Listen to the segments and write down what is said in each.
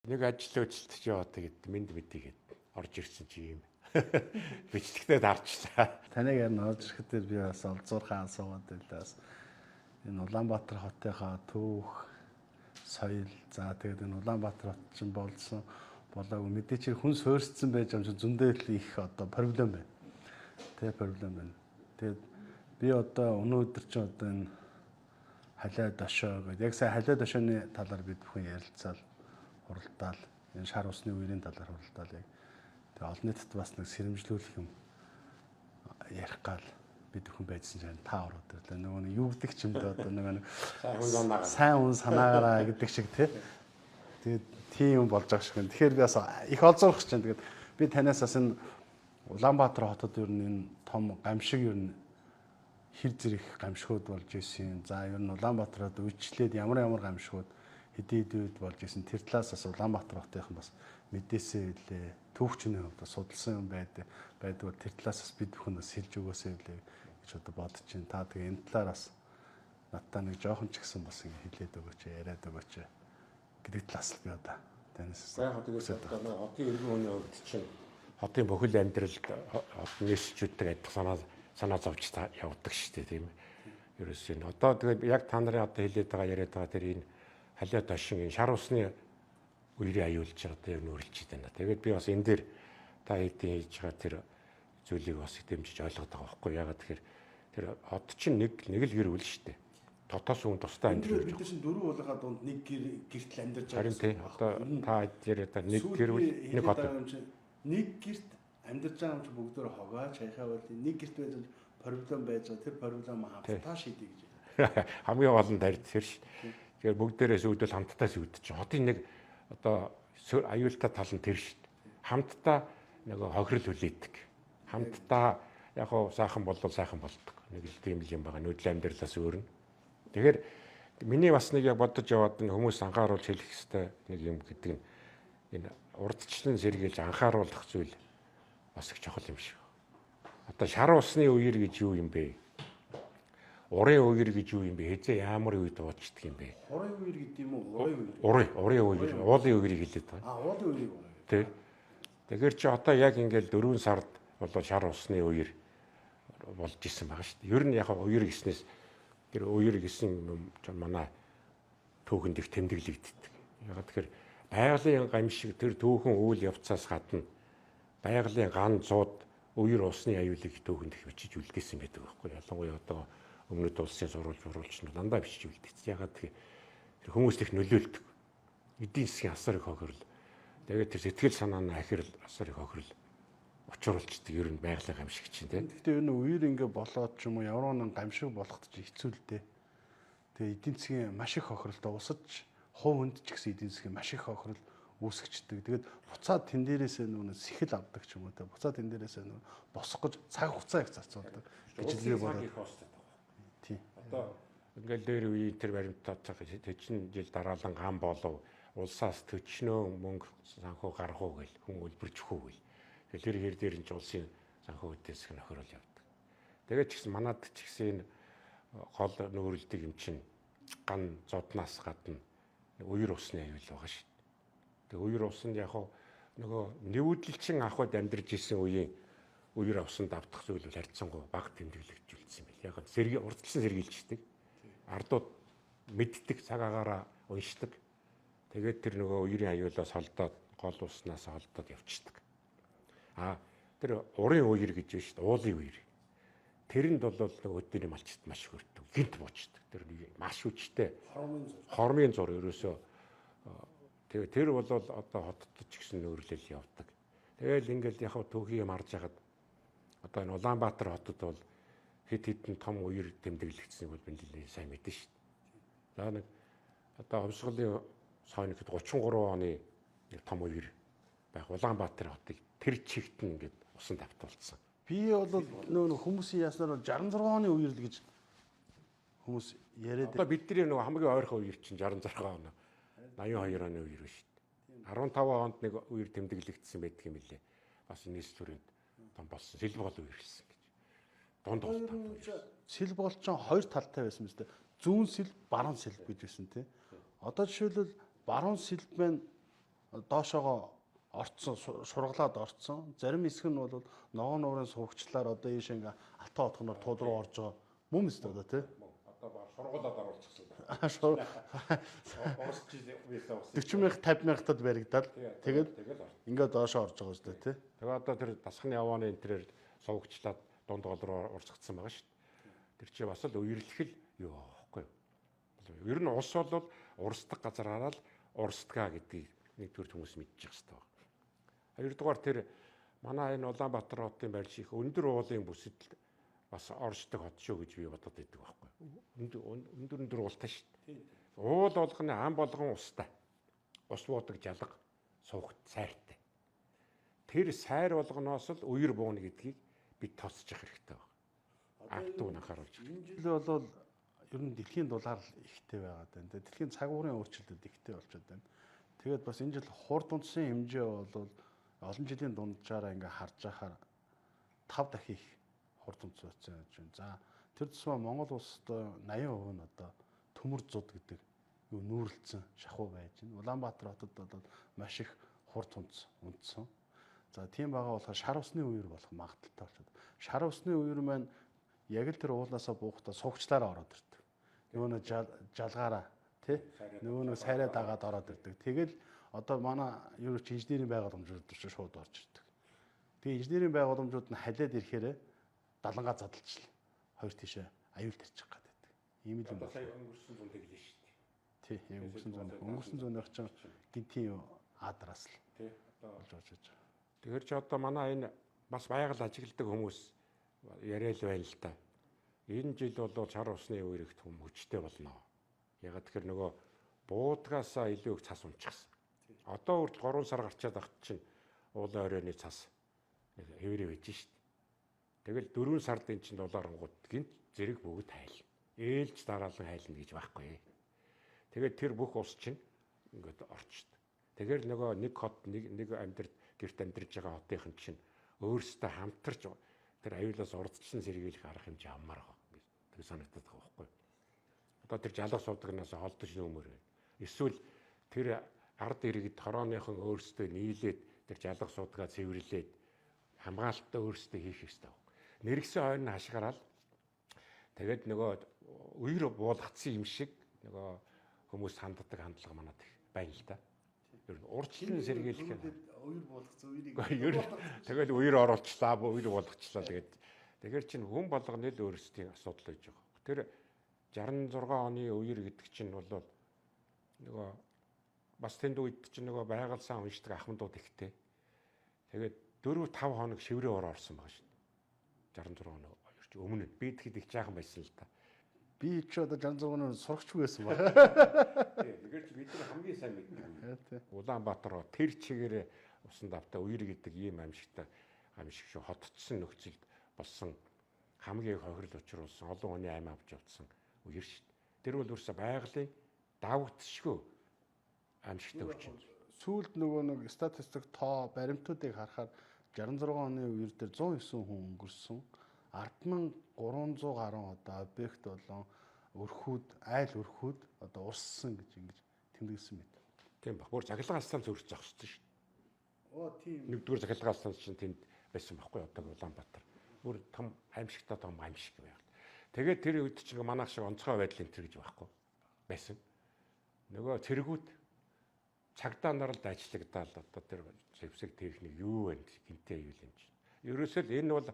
Нэг ажил үйлчлэж яваад тэгээд мэд мэдээгээд орж ирсэн чи юм. Бичлэгтээ дарчлаа. Таныг харин орж ирэхэд дээр би бас олзуурхаа асуугаад байлаа бас. Энэ Улаанбаатар хотынхаа түүх, соёл, за тэгээд энэ Улаанбаатар хот чинь болсон болоогүй мэдээч хүн суурьцсан байж юм чинь зөндөө л их одоо проблем байна. Тэ проблем байна. Тэгээд би одоо өнөөдөр чинь одоо энэ халиа дошоо гэдэг яг сая халиа дошооны талаар бид бүхэн ярилцаал хуралдаал энэ шар усны үерийн талаар хуралдаал яг тэгээ олон нийтэд бас нэг сэрэмжлүүлэх юм ярих гал бид бүхэн байжсан чинь та ороод ирлээ. Нөгөө нэг юу гэдэг ч юм дэ одоо нөгөө нэг сайн хүн санаагаараа гэдэг шиг тий. Тэгээд тийм юм болж байгаа шиг байна. Тэгэхээр би бас их олзуурах чинь тэгээд би танаас бас энэ Улаанбаатар хотод ер нь энэ том гамшиг ер нь хэр зэрэг гамшигуд болж исэн. За ер нь Улаанбаатарт үйлчлээд ямар ямар гамшигуд хэдий хэдий үед болж исэн. Тэр талаас бас Улаанбаатар хотынхан бас мэдээсээ үлээ. Түүхчний хувьд судалсан юм байдаг. Байдаг бол тэр талаас бас бид бүхэн бас хэлж өгөөсэй үлээ гэж одоо бодож чинь. Та тэгээ энэ талаар бас надтай нэг жоохон ч гэсэн бас ингэ хэлээд өгөөч, яриад өгөөч гэдэг талаас л би одоо танаас. За яг тэгээд одоо хотын иргэн хүний хувьд чинь хотын бүхэл амьдралд хот нээсчүүдтэй адилхан санаа зовж явдаг шүү дээ, тийм ээ. Ерөөсөө энэ одоо тэгээд яг та нарын одоо хэлээд байгаа яриад байгаа тэр энэ халиа дошин энэ шар усны үерийн аюулж байгаа одоо яг нүүрлж байна. Тэгээд би бас энэ дээр та хэдийн хийж байгаа тэр зүйлийг бас их дэмжиж ойлгоод байгаа байхгүй. Ягаад тэгэхээр тэр хот чинь нэг л гэр бүл шүү дээ. Дотоос хүн тусдаа амьдрах гэж. Бид чинь дөрвөн уулынхаа дунд нэг гэр гэртэл амьдарч байгаа. Харин тий. Одоо та яриад нэг гэр бүл нэг хот. Нэг гэрт амьдарч байгаа юм чи бүгдөө хогоо чаяхаа бол нэг гэрт байж проблем байж байгаа. Тэр проблем хамтдаа шийдье гэж. Хамгийн гол нь тарь тэр шүү. Тэгэхээр бүгдээрээ сүйдвэл хамтдаа сүйдэж чинь. Хотын нэг одоо аюултай тал нь тэр шүү. Хамтдаа нөгөө хохирол хүлээдэг. Хамтдаа яг хоо сайхан болвол сайхан болдог. Нэг л тийм л юм байгаа. Нүүдэл амьдралаас өөр нь. Тэгэхээр миний бас нэг яг бодож яваад энэ хүмүүс анхааруулж хэлэх ёстой нэг юм гэдэг нь энэ урдчлан сэргийлж анхааруулах зүйл бас их чухал юм шиг. Одоо шар усны үер гэж юу юм бэ? Урын үер гэж юу юм бэ? Хэзээ ямар үед уучдаг юм бэ? Хурын үер гэдэг юм уу? Урын үер. Урын үер, уулын үерийг хэлээд байгаа. А уулын үерийг урын. Тэ. Тэгэхээр чи одоо яг ингээл 4 сард болоо шар усны үер болж исэн байгаа шүү дээ. Ер нь яг үер гэснээс тэр үер гэсэн юм манай түүхэнд их тэмдэглэгддэг. Яг тэгэхээр байгалийн гамшиг тэр түүхэн үйл явцаас гадна байгалийн ган зууд үер усны аюулыг түүхэнд их бичиж үлдээсэн байдаг байхгүй. Ялангуяа одоо өмнөд улсын сурвалж уруулж нь дандаа бичиж үлдээсэн. Ягаад тэгэхээр тэр хүмүүст их нөлөөлдөг. Эдийн засгийн асар их хохирол. Тэгээд тэр сэтгэл санааны ахирал асар их хохирол учруулцдаг ер нь байгалийн гамшиг чинь тийм. Гэхдээ ер нь үер ингээ болоод ч юм уу ямар нэгэн гамшиг болоход ч хэцүү л дээ. Тэгээ эдийн засгийн маш их хохиролтой усаж хувь хүнд ч гэсэн эдийн засгийн маш их хохирол үүсгэждэг. Тэгээд буцаад тэн дээрээсээ нөгөө сэхэл авдаг ч юм уу те. Буцаад тэн дээрээсээ нөгөө босох гэж цаг хугацаа их зарцуулдаг гэж би бодоод. Тийм. Одоо ингээл дээр үеийн тэр баримтат төчин жил дараалан гам болов улсаас төчнөө мөнгө санхүү гарах уу гэл хүн үлбэрчих үү гэл. Тэгэл тэр хэр дээр нь ч улсын санхүү эдийн засгийн нөхөрөл явдаг. Тэгээд ч гэсэн манад ч гэсэн энэ гол нүүрэлдэг юм чинь ган зодноос гадна үер усны аюул байгаа шүү дээ. Тэгээ үер усанд яг нөгөө нэвүдлчин авахд амьдарч исэн үеийн үер авсан давтах зүйл бол харьцангуй бага тэмдэглэгдэж үлдсэн байл. Яг сэрги урдчлан сэргийлждэг. Ардууд мэддэг, цаг агаараа уншдаг. Тэгээд тэр нөгөө үерийн аюулаас холдоод гол уснаас холдоод явчихдаг. А тэр урын үер гэж байна шүү дээ. Уулын үер. Тэрэнд бол нөгөө өдөрийн малчт маш их өртөг. Гинт буучдаг. Тэр маш хүчтэй. Хормын зур. Хормын зур ерөөсөө тэгээ тэр бол одоо хотод ч гэсэн нөөрлөл явдаг. Тэгэл ингээл яг түүхийн юм харж хагаад одоо энэ Улаанбаатар хотод бол хэд хэдэн том үер тэмдэглэгдсэнийг бол би сайн мэднэ шүү дээ. За нэг одоо хувьсгалын сойногт 33 оны нэг том үер байх Улаанбаатар хотыг тэр чигт нь ингээд усан давтуулсан. Би бол нөө хүмүүсийн яснаар 66 оны үер л гэж хүмүүс яриад. Одоо бидний нөгөө хамгийн ойрхон үер чинь 66 он 82 оны үер шүү дээ. 15 онд нэг үер тэмдэглэгдсэн байдаг юм билээ. Бас нийс төрөнд том болсон. Сэлбэг гол үер хэлсэн гэж. Дунд бол Сэлбэг гол чинь хоёр талтай байсан мэт. Зүүн сэлб, баруун сэлб гэж байсан тий. Одоо жишээлбэл баруун сэлб маань доошоогоо орцсон, шургалаад орцсон. Зарим хэсэг нь бол ногоон нуурын сувгчлаар одоо ийш ингээ алтан отгоноор тууд руу орж байгаа. Мөн мэт одоо тий. Одоо баг шургуулаад оруулчихсан. Орос жил байсан ус. 40 мянга 50 мянгатад баригдаад тэгээд ингээд доошоо орж байгаа үстэй тий. Тэгээ одоо тэр дасхны явааны энтрээр сувгчлаад дунд гол руу урсгацсан байгаа шүү дээ. Тэр чинь бас л үерлэх л юу байхгүй юу. Ер нь ус бол урсдаг газараараа л урсдгаа гэдгийг нэгдүгээр хүмүүс мэдчих хэрэгтэй байна. Хоёрдугаар тэр манай энэ Улаанбаатар хотын байрш их өндөр уулын бүсэд бас оршдог хот шүү гэж би бодод байдаг байхгүй. Өндөр өндөр уултай шүү дээ. Уул болгоны ам болгон устай. Ус буудаг жалга сувгт сайртай. Тэр сайр болгоноос л үер бууна гэдгийг бид тооцчих хэрэгтэй байна. Ард түмэн анхааруулж. Энэ жил бол ер нь дэлхийн дулаар ихтэй байгаад байна. Дэлхийн цаг уурын өөрчлөлтүүд ихтэй болчиход байна. Тэгээд бас энэ жил хурд унтсын хэмжээ бол олон жилийн дунджаараа ингээ харж байхаар 5 дахин их хурд унц байсан гэж байна. За тэр тусмаа Монгол улсад 80% нь одоо төмөр зуд гэдэг юу нүүрлцсэн шахуу байж байна. Улаанбаатар хотод бол маш их хурд унц унтсан. За тийм байгаа болохоор шар усны үер болох магадлалтай болчиход. Шар усны үер маань яг л тэр уулаасаа буухтаа сувгчлаараа ороод ирдэг. Нөгөө нэг жалгаараа тий нөгөө нэг сайраа дагаад ороод ирдэг. Тэгэл одоо манай юу ч инженерийн байгууламжууд руу шууд орж ирдэг. Тэгээ инженерийн байгууламжууд нь халиад ирэхээр далангаа задлчихлаа. Хоёр тийшээ аюул тарчих гээд байдаг. Ийм л юм байна. Сая өнгөрсөн зун тэглээ шүү дээ. Тий, яг өнгөрсөн зун. Өнгөрсөн зуных чинь гинтийн юу адраас л тий одоо болж орж иж байгаа. Тэгэхээр чи одоо манай энэ бас байгаль ажигладаг хүмүүс яриа л байна л да. Энэ жил бол шар усны үерэгт хүм хүчтэй болно. Ягаад тэгэхээр нөгөө буудгаасаа илүү их цас унчихсан. Одоо хүртэл 3 сар гарчаад багт чинь уулын оройны цас нэг хэврээ байж шít. Тэгэл 4 сард эн чинь дулаарангууд гинт зэрэг бүгд хайлна. Ээлж дараалан хайлна гэж байхгүй. Тэгээд тэр бүх ус чинь ингээд орчт. Тэгэхээр нөгөө нэг хот нэг амьдрал гэрт амьдарч байгаа хотынхан чинь өөрсдөө хамтарч тэр аюулаас урдчлан сэргийлэх арга хэмжээ авмаар байгаа гэж санагдаад байгаа байхгүй. Одоо тэр жалга суудаг-наас холдож нөөмөр байна. Эсвэл тэр ард иргэд хорооныхон өөрсдөө нийлээд тэр жалга суудгаа цэвэрлээд хамгаалтаа өөрсдөө хийх ёстой. Нэргсэн хойно хашгираал тэгээд нөгөө үер буулгацсан юм шиг нөгөө хүмүүс ханддаг хандлага манад их байна л да. Ер нь урьдчилан сэргийлэх үер буулгацсан үерийг ер тэгэл үер оруулчлаа, үер буулгачлаа тэгээд тэгэхээр чинь хүн болгоны л өөрсдийн асуудал байж байгаа. Тэр 66 оны үер гэдэг чинь бол нөгөө бас тэнд үед чинь нөгөө байгаль сан уншдаг ахмадууд ихтэй. Тэгээд 4 5 хоног шиврээ ор орсон байгаа шин. 66 оны ерч өмнө би тэгэхэд их жаахан байсан л та. Би ч одоо 66 оны сурагчгүй байсан баг. Тэгэхээр чи бид нар хамгийн сайн мэддэг. Улаанбаатар тэр чигээрээ усан давтаа үер гэдэг ийм амьшигтай амьшиг шүү хотцсон нөхцөлд болсон хамгийн их хохирол учруулсан олон хүний амь авч явцсан үер шүү. Тэр бол өөрөөсөө байгалийн давагдшгүй амьшигтай хүчин. Сүүлд нөгөө нэг статистик тоо баримтуудыг харахаар 66 оны үер дээр 109 хүн өнгөрсөн. 10,300 гаруй одоо объект болон өрхүүд, айл өрхүүд одоо урссан гэж ингэж тэмдэглэсэн мэт. Тийм баг. Бүр цахилгаан станц өрж зогссон шүү дээ. Оо тийм. Нэгдүгээр цахилгаан станц чинь тэнд байсан байхгүй одоо Улаанбаатар. Бүр том аимшигтай том аимшиг байв. Тэгээд тэр үед чинь манайх шиг онцгой байдал энэ төр гэж байхгүй байсан. Нөгөө цэргүүд цагдаа нар л ажиллагдаал одоо тэр зэвсэг техник юу вэ гинтэй юу юм чинь. Ерөөсөө л энэ бол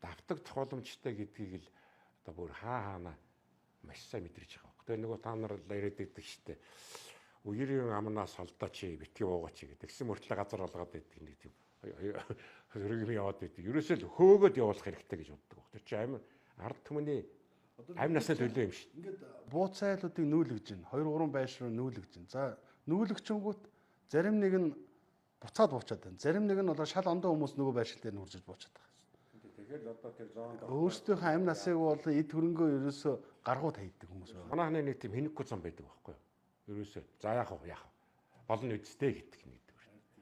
давтагдах боломжтой гэдгийг л одоо бүр хаа хаана маш сайн мэдэрч байгаа. Тэгээ нөгөө та нар л яриад байдаг штэ. Үерийн амнаас холдоо чи битгий уугаа чи гэдэг. Тэгсэн мөртлөө газар олгоод байдаг нэг тийм сөрөг юм яваад байдаг. Ерөөсөө л хөөгөөд явуулах хэрэгтэй гэж боддог. Тэр чи амь ард түмний амь насны төлөө юм шүү. Ингээд бууцайлуудыг нүүлгэж байна. 2 3 байш руу нүүлгэж байна. За нүүлгчэнгүүт зарим нэг нь буцаад буучаад байна. Зарим нэг нь бол шал ондоо хүмүүс нөгөө байшил дээр нь хурж буучаад байгаа. Тэгэхээр л одоо тэр зоонд өөрсдийнхөө амь насыг бол эд хөрөнгөө ерөөсөө гаргууд хайдаг хүмүүс байна. Манайхны нэг тийм хинэггүй зам байдаг байхгүй юу? Ерөөсөө за яах вэ яах вэ? Болно үсттэй гэдэг нэг гэдэг.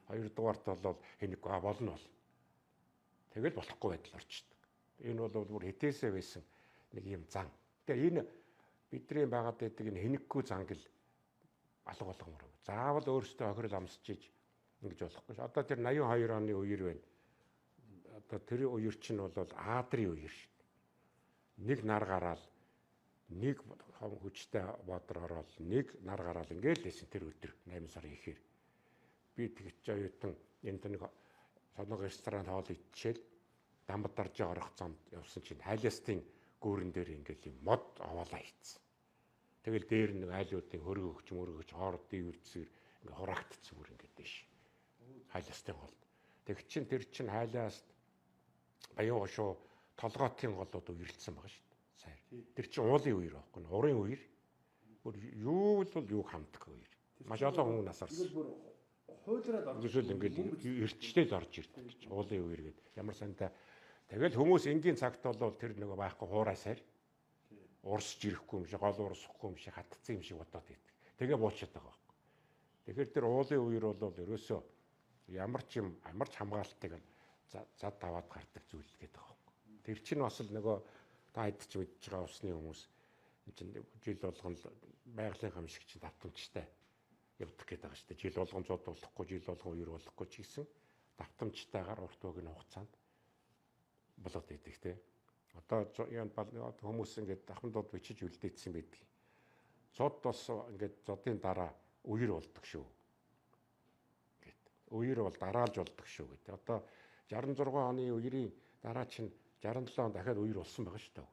Хоёрдугаарт бол хинэггүй а болно бол. Тэгэл болохгүй байдал орчдөг. Энэ бол бүр хитээсээ байсан нэг юм зан. Тэгээ энэ бидний байгаад байдаг энэ хинэггүй зан гэл алга болгомор. Заавал өөрсдөө хохирол амсч иж Ингэж болохгүй ш. Одоо тэр 82 оны үер байна. Одоо тэр үер чинь бол Аадрын үер ш. Нэг нар гараал нэг хүчтэй бодор ороод нэг нар гараал ингээл лээсэн тэр өдөр 8 сарын ихээр. Би тэгч оюутан энд нэг солонго ресторан хоол идчихэл дамбад дарж орох замд явсан чинь хайластын гүүрэн дээр ингээл юм мод овоолаа хийцэн. Тэгэл дээр нэг айлуудын хөргөгч мөргөгч хоорд дийвэрцээр ингээ хураагдцсан бүр ингээд дэш. Хайластын голд. Тэг чин тэр чин хайлааст Баян хошуу толгоотын голууд үерлсэн байгаа шүү дээ. Сайр. Тэр чин уулын үер байхгүй нь урын үер. Бүр юу л бол юуг хамтдаг үер. Маш олон хүн нас орсон. Бүр хуулиараад орж Ерөөсөө ингээл эрчтэй л орж ирдэг гэж. Уулын үер гээд ямар сантай. Тэгэл хүмүүс энгийн цагт бол тэр нөгөө байхгүй хуурай сайр. Урсж ирэхгүй юм шиг, гол урсахгүй юм шиг, хатцсан юм шиг бодоод байдаг. Тэгээ буучаад байгаа байхгүй. Тэгэхээр тэр уулын үер бол ерөөсөө ямар ч юм, ямар ч хамгаалтыг зад аваад гардаг зүйл гэдэг байгаа байхгүй. Тэр чинь бас л нөгөө та хэд ч мэдж байгаа усны хүмүүс энэ чинь жил болгон байгалийн хам шиг чинь давтамжтай явдаг гэдэг байгаа шүү дээ. Жил болгон зод болохгүй, жил болгон үер болохгүй ч гэсэн давтамжтайгаар урт богино хугацаанд болоод идэг те. Одоо хүмүүс ингээд ахмадууд бичиж үлдээсэн байдаг. Зод бас ингээд зодын дараа үер болдог шүү. Гэт. Үер бол дараалж болдог шүү гэдэг. Одоо 66 оны үерийн дараа чинь 67 он дахиад үер болсон байгаа шүү дээ.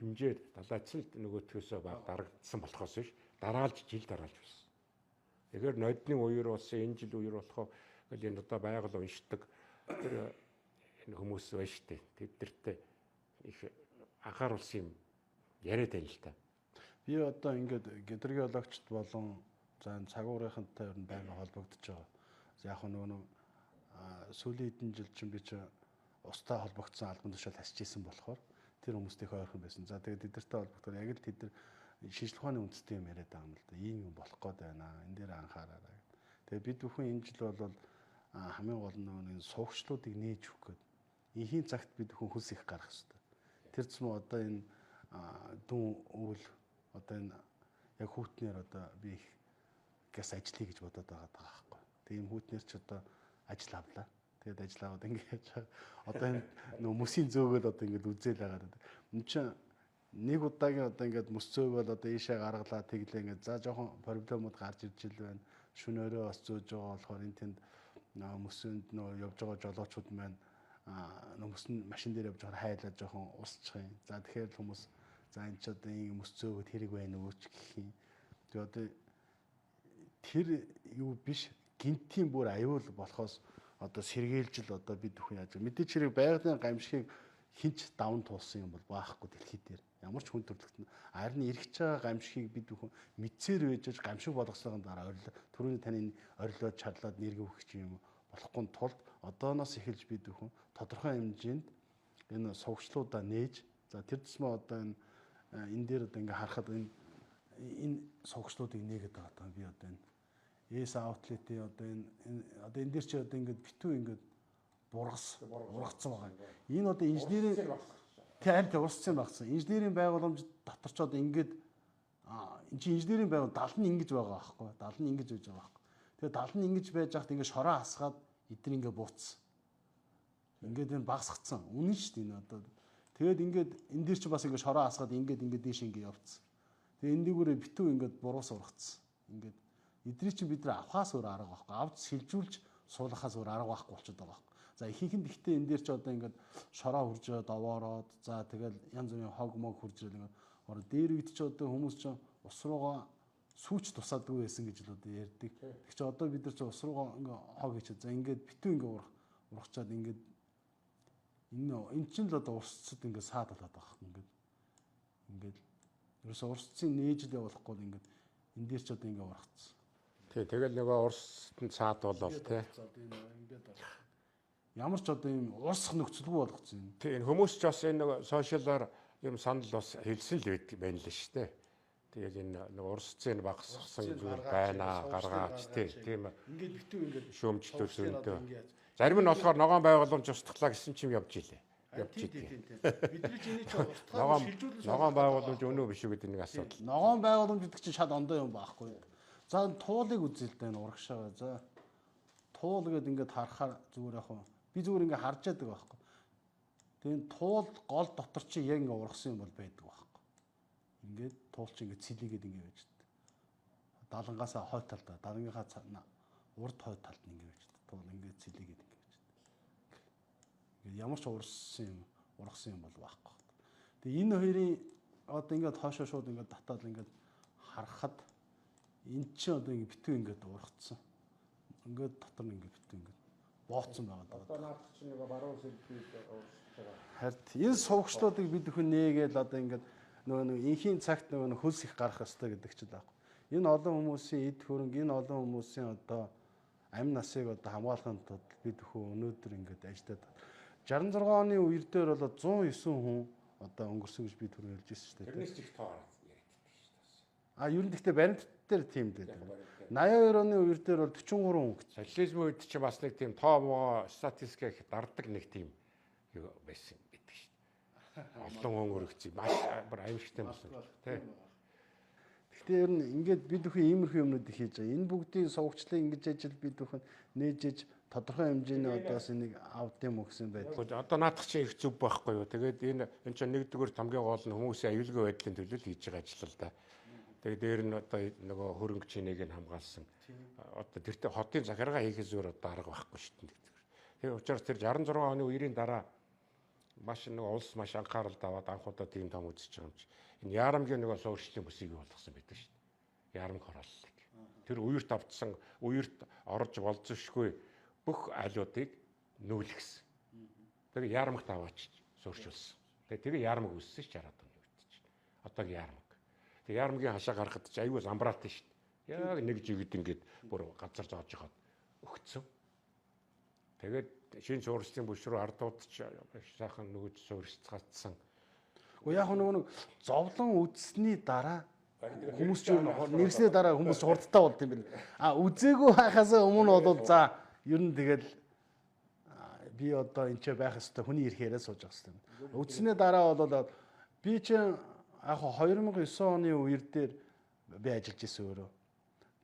Хэмжээ далайцсан л нөгөөтгөөсөө баг дарагдсан болохоос биш дараалж жил дараалж болсон. Тэгэхээр нодны үер болсон, энэ жил үер болохоо гэл энэ одоо байгаль уншдаг тэр энэ хүмүүс байна шүү дээ. Тэд нартэй их анхааруулсан юм яриад байна л та. Би одоо ингээд гидрогеологчд болон за энэ цагуурынхантай ер нь байнга холбогдож байгаа. Яг нөгөө нэг сүүлийн хэдэн жил чинь би чи устай холбогдсон албан тушаал хасж исэн болохоор тэр хүмүүстэй их ойрхон байсан. За тэгээд тэдэртэй холбогдохоор яг л тэд нар шинжлэх ухааны үндэстэй юм яриад байгаа юм л да. Ийм юм болох гээд байна. Энэ дээр анхаараарай гэд. Тэгээд бид бүхэн энэ жил бол хамгийн гол нь нөгөө нэг суугчлуудыг нээж өгөх гээд энхийн цагт бид бүхэн хөлс их гарах хэрэгтэй. Тэр зам одоо энэ дүүн өвөл одоо энэ яг хүүтнэр одоо би их газ ажиллая гэж бодоод байгаа байхгүй. Тэгээ ийм хүүтнэр ч одоо ажил авлаа. Тэгээд ажил аваад ингэ яаж байгаа. Одоо энэ нөө мөсийн зөөгөл одоо ингэ үзэл байгаа. Энд чинь нэг удаагийн одоо ингээд мөс зөөгөл одоо ийшээ гаргалаа тэглээ ингээд за жоохон проблемууд гарч ирж ил байна. Шүн өрөө бас зөөж байгаа болохоор энэ тэнд мөсөнд нөө явж байгаа жолоочууд маань нөө мөс нь машин дээр явж байгаа хайлаа жоохон усчих юм. За тэгэхээр л хүмүүс за энэ ч одоо ийм мөс зөөгöd хэрэг байна өөч гэх юм. Тэгээ одоо тэр юу биш гинтийн бүр аюул болохоос одоо сэргийлж л одоо бид бүхэн яаж мэдээч хэрэг байгалийн гамшигыг хинч даван туулсан юм бол баахгүй дэлхий дээр ямар ч хүн төрөлхтөн харин эргэж байгаа гамшигыг бид бүхэн мэдсээр байж гамшиг болгосныхон дараа орилоо түрүүний таны орилоод чадлаад нэргээ өгөх юм болохгүй тулд одооноос эхэлж бид бүхэн тодорхой хэмжээнд энэ сувгчлуудаа нээж за тэр тусмаа одоо энэ энэ дээр одоо ингээ харахад энэ энэ сувгчлуудыг нээгээд байгаа даа би одоо энэ S outlet-ийн одоо энэ одоо энэ дээр чи одоо ингээд битүү ингээд бургас ургацсан байгаа. Энэ одоо инженерийн тий харин тий урсцсан багцсан. Инженерийн байгууламж дотор ч одоо ингээд энэ чи инженерийн байгуул дал нь ингэж байгаа байхгүй. Дал нь ингэж байж байгаа байхгүй. Тэгээ дал нь ингэж байж байхад ингээд шороо асгаад эдгээр ингээд бууцсан. Ингээд энэ багасгацсан. Үнэн шүү дээ энэ одоо. Тэгээд ингээд энэ дээр чи бас ингээд шороо асгаад ингээд ингээд дээш ингээд явцсан. Тэгээ энэ дэгүүрээ битүү ингээд буруус ургацсан. Ингээд эдрий чинь бид нар авахаас өөр арга байхгүй. Авч сэлжүүлж суулгахаас өөр арга байхгүй болчиход байгаа байхгүй. За ихэнх нь гэхдээ энэ дээр ч одоо ингээд шороо хуржээд овоороод за тэгэл янз бүрийн хог мог хурж ирэл ингээд ороо дээр үед ч одоо хүмүүс ч ус руугаа сүүч тусаадгүй байсан гэж л одоо ярьдаг. Тэг чи одоо бид нар чи ус руугаа ингээ хог хийчихэд за ингээд битүү ингээ урах урахчаад ингээд энэ эн чинь л одоо урсцад ингээ саад болоод байгаа юм ингээд ингээд ерөөсө урсцын нээж л явуулахгүй л ингээд энэ дээр ч одоо ингээ ургацсан. Тий, тэгэл нөгөө урсцад нь саад болол тий. Ямар ч одоо юм уурсах нөхцөлгүй болгоцсон юм. Тий, энэ хүмүүс ч бас энэ нөгөө сошиалаар юм санал бас хэлсэн л байд байна л шүү дээ. Тэгэл энэ нөгөө урсцын багасгасан зүйл байна гаргаач тий, тийм Ингээд битүү ингээд шөөмжлөл зөндөө. Зарим нь болохоор ногоон байгууламж устглаа гэсэн чим явж илээ. Явж идэв. Бидний чинь чинь устгаад шилжүүлэн Ногоон байгууламж өнөө биш үү гэдэг нэг асуудал. Ногоон байгууламж гэдэг чинь шал ондоо юм байхгүй. За туулыг үзээ л да энэ урагшаа. За Туул гээд ингээд харахаар зүгээр яг би зүгээр ингээд харж яадаг байхгүй. Тэгээ энэ туул гол дотор чи яг ингээд ургасан юм бол байдаг байхгүй. Ингээд туул чи ингээд цэлийгээд ингээд байж тээ. Далангаасаа хой талдаа, далангийнхаа урд хой талд нь ингээд байж тээ. Туул ингээд цэлийгээд ингээд байж тээ. Ингээд ямар ч урсан юм, ургасан юм бол байхгүй. Тэгээ энэ хоёрын одоо ингээд хоошоо шууд ингээд татаад ингээд харахад эн чинь одоо ингээд битүү ингээд ургацсан. Ингээд дотор нь ингээд битүү ингээд бооцсон байгаа даа. Одоо наад чинь нөгөө баруун сэлбийг урсаж байгаа. Харин энэ сувгчлуудыг бид бүхэн нээгээл одоо ингээд нөгөө нэг инхийн цагт нөгөө нэг хөлс их гарах ёстой гэдэг чинь л аахгүй. Энэ олон хүмүүсийн эд хөрөнгө, энэ олон хүмүүсийн одоо амь насыг одоо хамгаалахын тулд бид бүхэн өнөөдөр ингээд ажиллаад 66 оны үер дээр бол 109 хүн одоо өнгөрсөн гэж би түрүү хэлж ирсэн шүү дээ. Тэрнээс их тоо яригддаг шүү дээ. А ер нь гэхдээ баримт дээр тийм дээ. 82 оны үер дээр бол 43 хүн гэж. Социализмын үед чи бас нэг тийм тоо моо статистик их дардаг нэг тийм юу байсан гэдэг шүү дээ. Олон хүн өргөцсөн. Маш бүр аимшигтай болсон тий. Гэхдээ ер нь ингээд бид бүхэн иймэрхүү юмнуудыг хийж байгаа. Энэ бүгдийн сувгчлалыг ингэж ажил бид бүхэн нээж иж тодорхой хэмжээний одоос энийг авд юм уу гэсэн байдал. Одоо наадах чинь их зүв байхгүй юу. Тэгээд энэ чинь нэгдүгээр хамгийн гол нь хүмүүсийн аюулгүй байдлын төлөө л хийж байгаа ажил л да. Тэгээд дээр нь одоо нөгөө хөрөнгө чинийг нь хамгаалсан. Одоо тэртээ хотын захиргаа хийхээс өөр одоо арга байхгүй шүү дээ. Тэгээд учраас тэр 66 оны үерийн дараа маш нөгөө улс маш анхаарал даваад анх удаа тийм том үзэж байгаа юм чи. Энэ Ярамгийн нөгөө суурьшлийн бүсийг болгосон байдаг шүү дээ. Ярамг хорооллыг. Тэр үерт автсан, үерт орж болзошгүй бүх айлуудыг нүүлгсэн. Тэгээ Ярамгт аваач суурьшуулсан. Тэгээ Ярамг үүссэн ш 60-аад оны үед чинь. Одоогийн Ярамг. Тэгээ Ярамгийн хашаа гаргахад чи аюул замбраатай шүү дээ. Яг нэг жигд ингээд бүр газар зоож байгаад өгцөн. Тэгээд шинэ суурьшлийн бүс рүү ардууд ч сайхан нөгөөж суурьшцгаацсан. Гэхдээ яг нөгөө нэг зовлон үзсний дараа хүмүүс ч нэрсний дараа хүмүүс хурдтай болд юм байна. А үзээгүй байхаас өмнө бол за ер нь тэгэл би одоо энэ ч байх ёстой хүний эрхээрээ сууж явах ёстой юм. Үзсний дараа бол би чинь яг 2009 оны үер дээр би ажиллаж исэн өөрөө.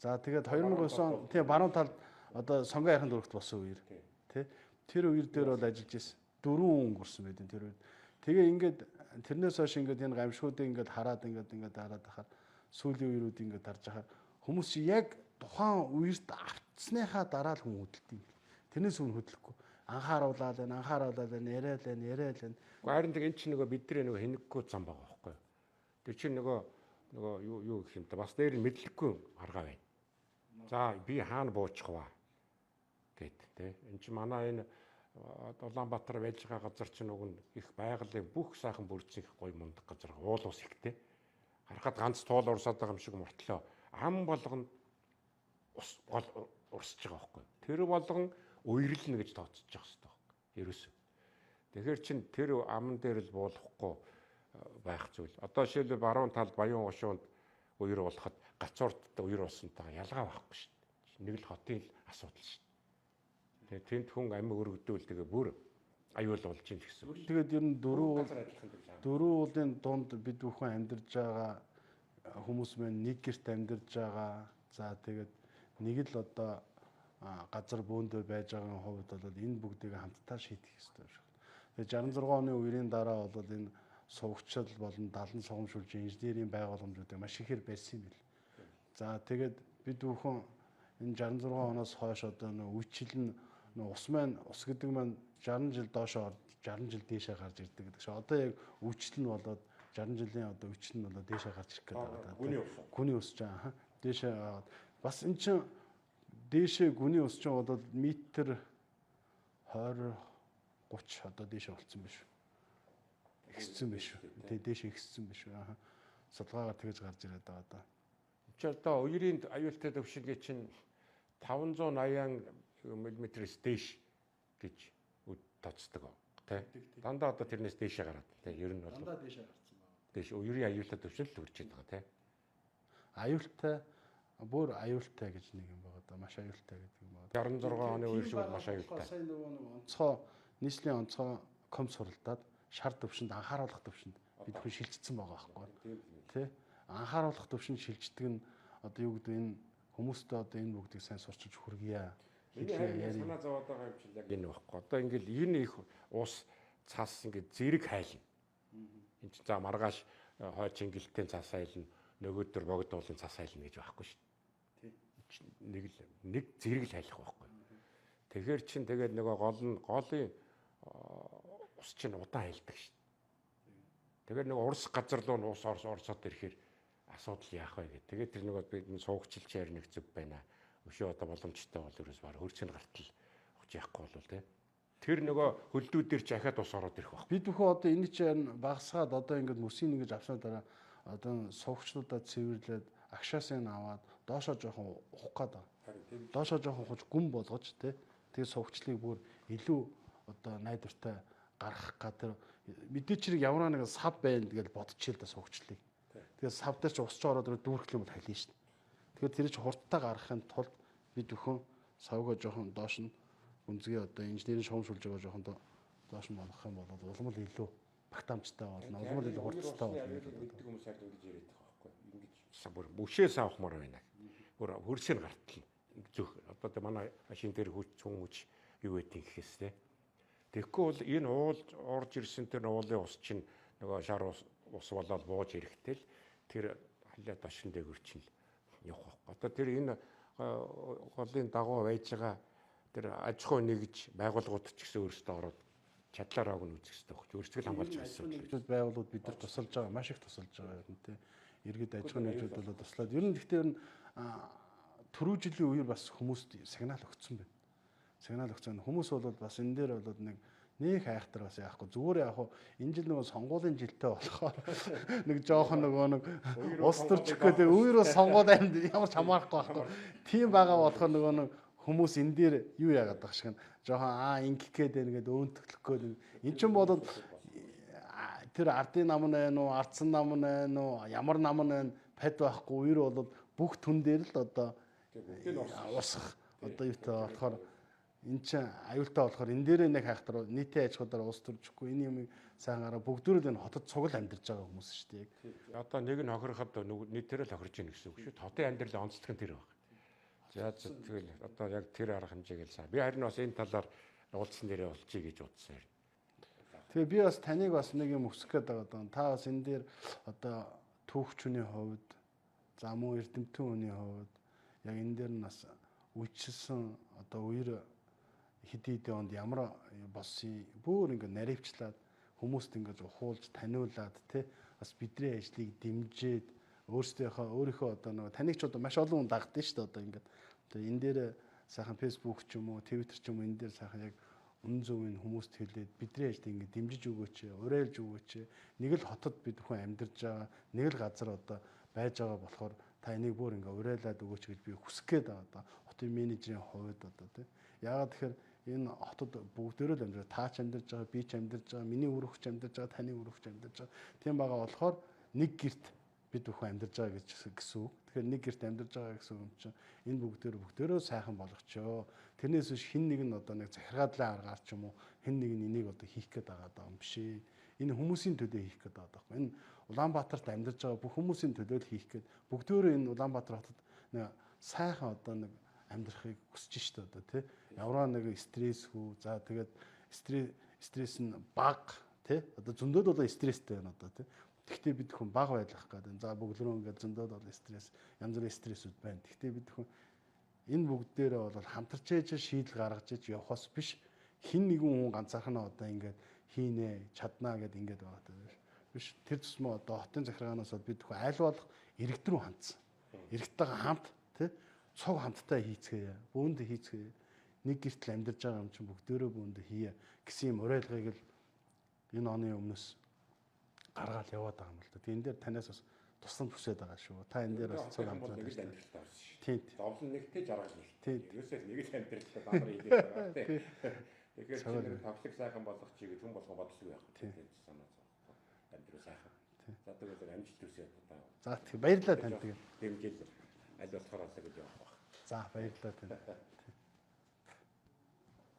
За тэгээд 2009 он тийм баруун талд одоо сонгоо ярхан дөрөвт болсон үер. Тэ тэр үер дээр бол ажиллаж исэн. 4 өнгөрсөн байдیں۔ Тэр үед. Тэгээ ингээд тэрнээс хойш ингээд энэ гамшгуудыг ингээд хараад ингээд хараад ахаар сүүлийн үерүүд ингээд харж ахаар хүмүүс яг тухайн үерт автсныхаа дараа л хүн хөдөлдөг юм. Тэрнээс өмнө хөдлөхгүй. Анхааруулаад байна, анхааруулаад байна, яриад байна, яриад байна. Харин тэг эн чинь нөгөө бидний нөгөө хинэггүй зам байгаа байхгүй юу? Тэр чинь нөгөө юу гэх юм те бас дээр нь мэдлэггүй арга байна. За би хаана буучих вэ гэд те. Эн чинь манай энэ Улаанбаатар байж байгаа газар чинь уг нь их байгалийн бүх сайхан бүрдсэн их гоё мундаг газар уул ус ихтэй. Харахад ганц туул урсаад байгаа юм шиг мөртлөө ам болгоно ус гол урсж байгаа байхгүй. Тэр болгон уйрлна гэж тооцож явах хэрэгтэй байхгүй. Ерөөсөө. Тэгэхээр чин тэр аман дээр л буулгахгүй байх зүйл. Одоо жишээлбэл баруун талд Баян гошуунд уйр болоход гацуурт уйр болсонтойгоо ялгаа байхгүй шүү дээ. Нэг л хотын л асуудал шүү дээ. Тэгээ тэнд хүн амь өргөдөөл тэгээ бүр аюул болж ийн гэсэн. Тэгээд ер нь дөрвөн уулын дунд бид бүхэн амьдарч байгаа хүмүүс маань нэг гэрт амьдарч байгаа. За тэгээд нэг л одоо газар бөөндөө байж байгаагийн хувьд бол энэ бүгдийг хамтдаа шийдэх ёстой юм шиг. Тэгээд 66 оны үерийн дараа бол энэ сувгчл болон далан сугамшуулж инженерийн байгууламжуудыг маш ихээр барьсан юм бэл. За тэгээд бид бүхэн энэ 66 оноос хойш одоо нөө үечлэл нь ус маань ус гэдэг маань 60 жил доошоо 60 жил дээшээ гарч ирдэг гэдэг шиг. Одоо яг үечлэл нь болоод 60 жилийн одоо үечлэл нь болоод дээшээ гарч ирэх гэдэг байгаа. Гүний ус. Гүний ус ч аа дээшээ бас эн чинь дээшээ гүний ус чинь болоод метр 20 30 одоо дээшээ болцсон биш үү? Ихссэн биш үү? Тэ дээшээ ихссэн биш үү? Аа. Судалгаагаар тэгэж гарч ирээд байгаа даа. Чи одоо уярын аюултай төвшингээ чинь 580 мм-ээс дээш гэж тооцдог тий. Дандаа одоо тэрнээс дээшээ гараад тий. Ер нь бол дандаа дээшээ гарцсан байна. Дээш уярын аюултай төвшин л хүрч байгаа тий. Аюултай бүр аюултай гэж нэг юм байгаа даа. Маш аюултай гэдэг юм байна. 66 оны үер шиг маш аюултай. Сайн нөгөө нэг онцгой нийслэлийн онцгой ком суралдаад шар төвшөнд анхааруулах төвшөнд бид хүн шилжчихсэн байгаа байхгүй тий. Анхааруулах төвшөнд шилждэг нь одоо юу гэдэг энэ хүмүүстээ одоо энэ бүгдийг сайн сурчилж хүргье. Миний санаа зовоод байгаа юм чинь яг энэ байхгүй. Одоо ингээл энэ их ус цас ингээд зэрэг хайлна. Энд чинь за маргааш хой чингэлтийн цас хайлна, нөгөөдөр богд уулын цас хайлна гэж байхгүй шүү дээ. Нэг л нэг зэрэг л хайлах байхгүй. Тэгэхээр чин тэгээд нөгөө гол нь голын ус чинь удаан хайлдаг шүү дээ. Тэгээд нөгөө урс газар руу нь ус орсоод ирэхээр асуудал яах вэ гэх. Тэгээд тэр нөгөө бид суугчилж ярих нэг зүг байна. Өшөө одоо боломжтой бол ерөөс баг хөрцөнд гартал огч яахгүй бол тий. Тэр нөгөө хөлдүүдээр чи ахаад ус ороод ирэх баг. Бид бүхэн одоо энэ чинь багасгаад одоо ингээд мөсийн ингэж авсны дараа одоо суугчлуудаа цэвэрлээд агшаасыг нь аваад доошоо жоохон ухах гээд байгаа. Доошоо жоохон ухаж гүн болгож тий. Тэгээ суугчлыг бүр илүү одоо найдвартай гаргах га тэр мэдээч хэрэг ямар нэгэн сав байна гэж бодчихъя л да суугчлыг. Тэгээ сав дээр чи усч ороод дүүрэх юм бол халина шүү дээ. Тэгэхээр тэр чи хурдтай гаргахын тулд бид бүхэн савгаа жоохон доош нь гүнзгий одоо инженерийн шуумшуулж байгаа жоохон доош нь болгох юм бол улам л илүү багтаамжтай болно. Улам л илүү хурдтай болно гэж мэддэг хүмүүс яг ингэж яриад байгаа байхгүй. Ингэж бүр мөшөөс авахмаар байна. Бүр хөрсийг гартал зүх одоо тэ манай машин дээр хүч цүн хүч юу гэдэг гэхээс те. Тэгэхгүй бол энэ уул орж ирсэн тэр уулын ус чинь нөгөө шар ус болоод бууж ирэхтэй л тэр халиа дошин дээгүр чинь явах байхгүй. Одоо тэр энэ голын дагуу байж байгаа тэр аж ахуй нэгж байгууллагууд ч гэсэн өөрсдөө ороод чадлаараа өгнө үзэх хэрэгтэй байхгүй. Өөрсдөө л хамгаалж байгаа асуудал. Байгууллагууд бид нар тусалж байгаа, маш их тусалж байгаа юм тий. Иргэд аж ахуйн нэгжүүд бол туслаад. Ер нь гэхдээ ер нь түрүү жилийн үеэр бас хүмүүст сигнал өгсөн байна. Сигнал өгсөн. Хүмүүс бол бас энэ дээр бол нэг айхтар бас яахгүй. Зүгээр яг хуу энэ жил нөгөө сонгуулийн жилтэй болохоор нэг жоохон нөгөө нэг улс төрчих гэдэг үеэр бас сонгуул амьд ямар ч хамаарахгүй байхгүй. Тийм байгаа болохоор нөгөө нэг хүмүүс энэ дээр юу яагаад байгаа шиг нь жоохон ингэх гээд байна гэдээ өөнтөглөх гээд. Эн чинь бол тэр ардын нам нь байна уу, ардсан нам нь байна уу, ямар нам нь байна пад байхгүй үер бол бүх түн дээр л одоо урсах одоо юутай болохоор энэ чинь аюултай болохоор энэ дээрээ нэг хайхтар нийтийн аж ахуйдаар улс төрчихгүй энэ юм сайхан гараа бүгдөө л энэ хотод цугал амьдарч байгаа хүмүүс шүү дээ. Одоо нэг нь хохироход нийтээрээ л хохирж ийн гэсэн үг шүү. Хотын амьдралын онцлог нь тэр баг. За тэгэл одоо яг тэр арга хэмжээг л сайн. Би харин бас энэ талаар уулзсан дээрээ болчихъя гэж бодсон юм. Тэгээ би бас таныг бас нэг юм өсөх гээд байгаа. Та бас энэ дээр одоо түүхчүний хувьд за мөн эрдэмтэн хүний хувьд яг энэ дээр нь бас үйлчилсэн одоо үер хэдий хэдий онд ямар болсон бүр ингээ наривчлаад хүмүүст ингэж ухуулж таниулаад те бас бидний ажлыг дэмжиж өөрийнхөө одоо нөгөө таныг ч одоо маш олон хүн дагдаг шүү дээ одоо ингээд. Тэгээ энэ дээр сайхан Facebook ч юм уу Twitter ч юм уу энэ дээр сайхан яг үнэн зөв энэ хүмүүст хэлээд бидний ажлыг ингэ дэмжиж өгөөч, уриалж өгөөч. Нэг л хотод бид хүн амьдарч байгаа, нэг л газар одоо байж байгаа болохоор та энийг бүр ингээ уриалаад өгөөч гэж би хүсэх гээд байгаа одоо хотын менежерийн хувьд одоо тий. Яагаад тэгэхээр энэ хотод бүгдээрээ л амьдарч, та ч амьдарч байгаа, би ч амьдарч байгаа, миний үр хөвч амьдарч байгаа, таны үр хөвч амьдарч байгаа. Тийм байгаа болохоор нэг герт бид бүхэн амьдарч байгаа гэж гэсэн үг. Тэгэхээр нэг герт амьдарч байгаа гэсэн юм чинь энэ бүгдээрөө сайхан болгочоо. Тэрнээс биш хэн нэг нь одоо нэг захиргаадлын аргаар ч юм уу хэн нэг нь энийг одоо хийх гээд байгаа юм биш ээ. Энэ хүмүүсийн төлөө хийх гээд байгаа байхгүй. Энэ Улаанбаатарт амьдарч байгаа бүх хүмүүсийн төлөө л хийх гээд бүгдээрээ энэ Улаанбаатар хотод нэг сайхан одоо нэг амьдрахыг хүсэж штэ одоо тий. Ямар нэг стрессгүй. За тэгээд стресс нь бага тий. Одоо зөндөл болоо стресстэй байна одоо тий. Тэгтээ бид хүн бага байлгах гэдэг. За бөглөрөө ингээд зөндөл бол стресс, янз бүрийн стрессүүд байна. Тэгтээ бид хүн энэ бүгдээрээ бол хамтарч ээж шийдэл гаргаж иж явхаас биш хин нэгэн хүн ганцаархан одоо ингээд хийнэ, чаднаа гэд ингээд байгаа даа. Биш тэр тусмаа одоо хотын захиргаанаас бид хүн аль болох иргэд рүү хандсан. Иргэдтэйгээ хамт тий цуг хамтдаа хийцгээе. Бөөндө хийцгээе. Нэг гэртэл амьдарч байгаа юм чинь бүгдээрээ бөөндө хийе гэсэн юм уриалгыг л энэ оны өмнөөс гаргаал яваад байгаа юм л да. Тэгээ энэ дээр танаас бас тусламж хүсээд байгаа шүү. Та энэ дээр бас цуг хамтраад нэг л амьдралтай болсон шүү. Тийм. Зовлон нэгтэй жаргал нэгтэй. Ерөөсөө нэг л амьдралтай баатар хийгээд байгаа тийм. Тэгэхээр чи нэг тоглог сайхан болгочих гэж хүн болгон бодлого байх. Тийм санаа зовхгүй. Амьдрал сайхан. За тэгвэл амжилт хүсье одоо. За тэг баярлалаа танд тэгээд. Дэмжил аль болохоор алаа гэж явах байх. За баярлалаа танд.